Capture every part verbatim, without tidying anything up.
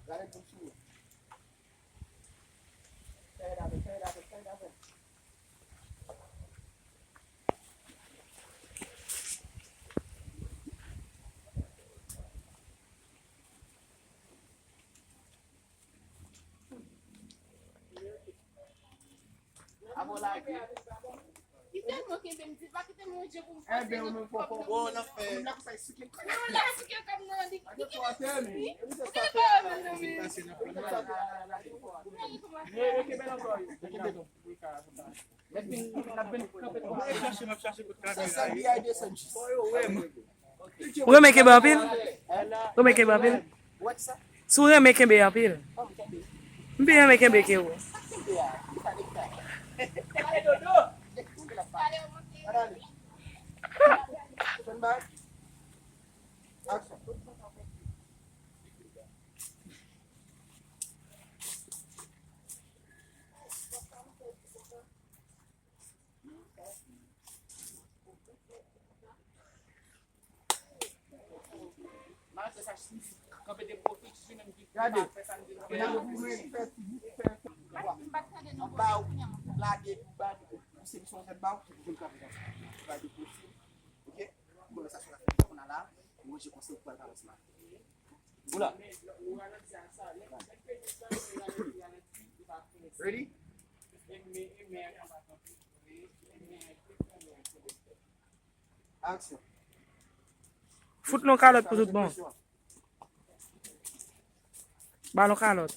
Gade pou sou. Fè dapè, fè dapè, fè dapè. Kite m, kenbe m, di pa kite m yon je pou m fòse non. Bon, n ap fè. Non, la sou ke kòm nan li. Li gen wi. Li gen kòm nan men. Ou renmen kenbe anpil? Ou renmen kenbe anpil? Si w renmen kenbe anpil, m pi renmen kenbe ke ou. Gade. Lage pou ba nou. Pou se misyon fèt ba ou, pou jwenn kanpe la. Gade posib. Ok? Konvèsasyon la fèt, konn ala. Mwen, je konsèy pou al pale ansanm. Oula. Ready? Aksyon. Fout nou kalòt pou tout bon. Ba nou kalòt.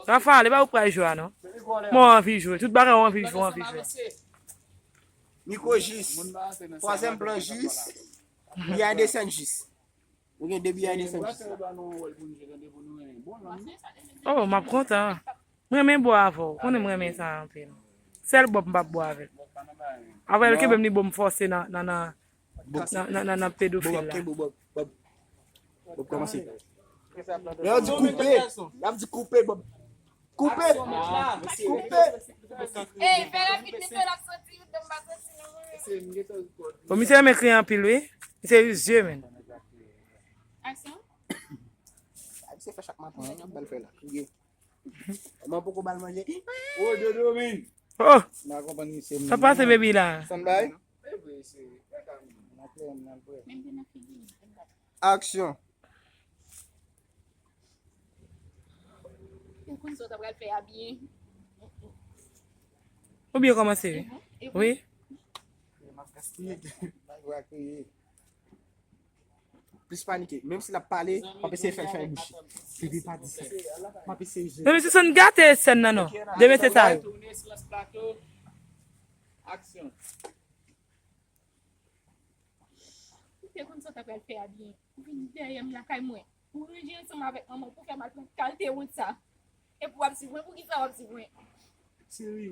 Rafa, ale ba ou pral jwe a non. Mwen anvi jwe. Tout bagay ou anvi jwe, ou anvi jwe. Miko jis. Twazyèm plan jis. Behind the scene jis. Nou gen de behind the scene jis la. Oh, m ap kontan. Mwen renmen bò avè w. Konnen mwen renmen sa anpil. Sèl Bob m p ap bò avè l. Avè l kenbe m ni bon m fòse nan nan nan nan nan nan pedofil la. Bob, Bob, Bob. Bob kòmanse. Lè yo di koupe, y ap di koupe, Bob. Koupe! Koupe! Ey, fè rapid, li fè l ap soti, m pa soti non mwen. Bon, misye renmen kriye anpil wi. Misye rizye menn. Aksyon. Misye fè chak maten, y ap bal fè la. Kriye. Mwen poko bal manje. Oh, dodo, min. Oh! M pa konprann misye. Sa pase, baby la? Standby. Menm te nan figi. Aksyon. Ou konn sa w ta pral fè a byen. Ou byen kòmanse wi. Wi. Plis panike. Menm si l ap pale, w ap eseye fè l fèmen bouch li. Bebe pa di sa. W ap eseye jere. Non, men se sèn gate sèn nan non. Demen se sa yo. Aksyon. Ou te konn sa w ta pral fè a byen. Ou vin dèyè m lakay mwen. Ou ranje ansanm avèk manman w pou fè m al pran kalte wont sa. Epi w ap swiv mwen. Poukisa w ap swiv mwen? Cheri,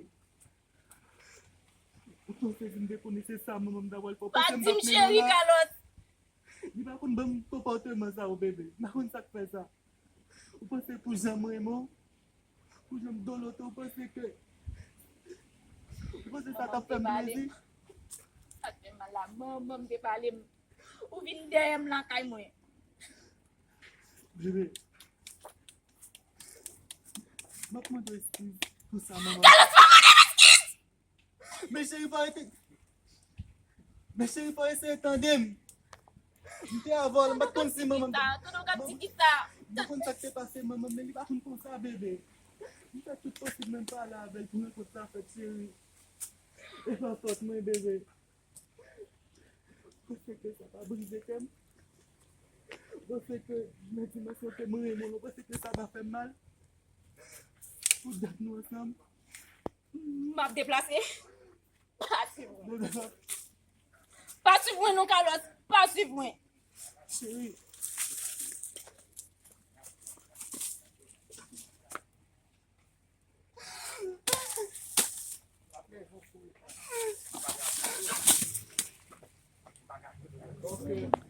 ou panse si m te konnen se sa manman m ta pral fè w? Pa di m cheri, Kalòs. Li pa konn ban m konpòteman sa yo, bebe. M pa konn sa k fè sa. Ou panse pou jan m renmen w, pou jan m dolote, ou panse ke, ou panse sa t ap fè m plezi? Sa t fè m mal la, manman m te pale m. Ou vin dèyè m lakay mwen. Bebe, m ap mande w eskiz pou sa, manman. Kalòs, pa mande m eskiz! Men cheri, fò rete. Men cheri, fò eseye tande m. M te avè w, m pa t konn si manman m. Tande w k ap di kisa? M pa konn sa k te pase manman m, men li pa konn konsa, bebe. M fè tout posib, men m pale avè l pou rankont sa fèt, cheri. E pa fòt mwen, bebe. Paske sa pa brize kè m. Paske nan dimansyon ke mwen renmen w, paske sa pa fè m mal. Pou dat nou ansanm. M ap deplase. Pa swiv mwen. Pa swiv mwen non, Kalòs. Pa swiv mwen. Cheri. se